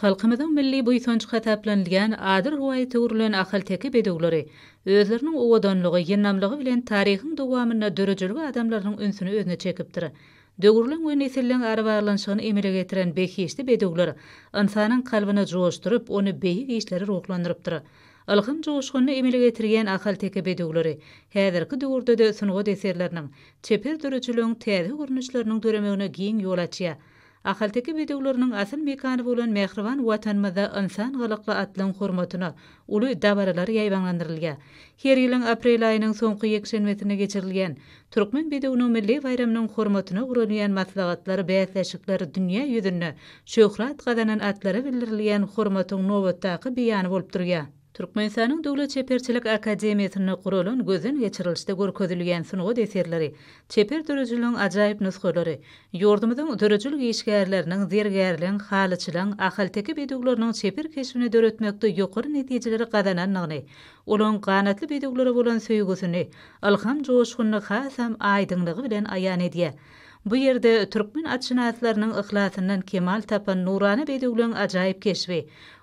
Halkymyzyň milli buýsanjy hasaplanylýan ady rowaýata öwrülen ahalteke bedewleri özleriniň owadanlygy, ýyndamlygy bilen taryhyň dowamynda döredijilik adamlarynyň ünsüni özüne çekipdir. Döwürleň we nesilleň arabaglanyşygyny emele getiren behişdi bedewler ynsanyň kalbyny joşduryp, ony beýik işlere ruhlandyrypdyr. Ylham joşgunyny emele getirýän ahalteke bedewleri häzirki döwürde-de sungat eserleriniň, çeper döredijiligiň täze görnüşleriniň döremegine giň ýol açýar. Ahalteke bedewleriniň asyl mekany bolan mähriban Watanymyzda ynsan gylykly atlaň hormatyna uly dabaralar ýaýbaňlandyrylýar. Her ýylyň aprel aýynyň soňky ýekşenbesinde geçirilýän Türkmen bedewiniň milli baýramynyň hormatyna guralýan maslahatlar, bäsleşikler dünýä ýüzünde şöhrat gazanan atlara bildirilýän hormatyň nobatdaky beýany bolup durýar. Türkmenistanyň Döwlet çeperçilik akademiýasynda guralan gözden geçirilişde görkezilýän sungat eserleri, çeper döredijiligiň ajaýyp nusgalary, ýurdumyzyň döredijilik işgärleriniň, zergärleň, halyçylaň ahalteke bedewleriniň çeper keşbini döretmekde ýokary netijeleri gazanandygyny, olaň ganatly bedewlere bolan söýgüsini, ylham joşgunyny hasam aýdyňlygy bilen aýan edýär. Bu ýerde türkmen atşynaslarynyň yhlasyndan kemal tapan nurana bedewleň ajaýyp keşbi,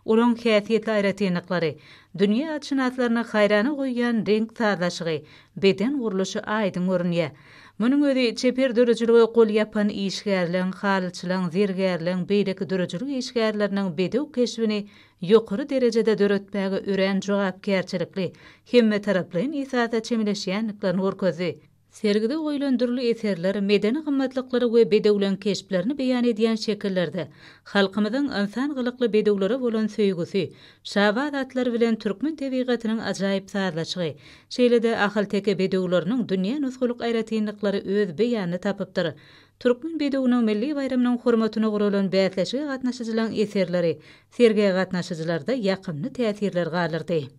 olaň häsiýetli aýratynlyklary, dünýä atşynaslaryny haýrana goýýan reňk sazlaşygy, beden gurluşy aýdyň görünýär. Munuň özi çeper döredijilige gol ýapan işgärleň, halyçylaň, zergärleň, beýleki döredijilik işgärleriniň bedew keşbini ýokary derejede döretmäge örän jogapkärçilikli, hemmetaraplaýyn esasda çemeleşýändiklerini görkezdi. Sergide goýlan dürli eserler, medeni gymmatlyklary we bedewleň keşplerini beýan edýän şekillerde halkymyzyň ynsan gylykly bedewlere bolan söýgüsi, şabaz atlary bilen türkmen tebigatynyň ajaýyp sazlaşygy, şeýle-de ahalteke bedewleriniň dünýä nusgalyk aýratynlyklary öz beýanyny tapypdyr. Türkmen bedewiniň milli baýramynyň hormatyna guralan bäsleşige gatnaşyjylaryň eserleri sergä gatnaşyjylarda ýakymly täsirler galdyrdy.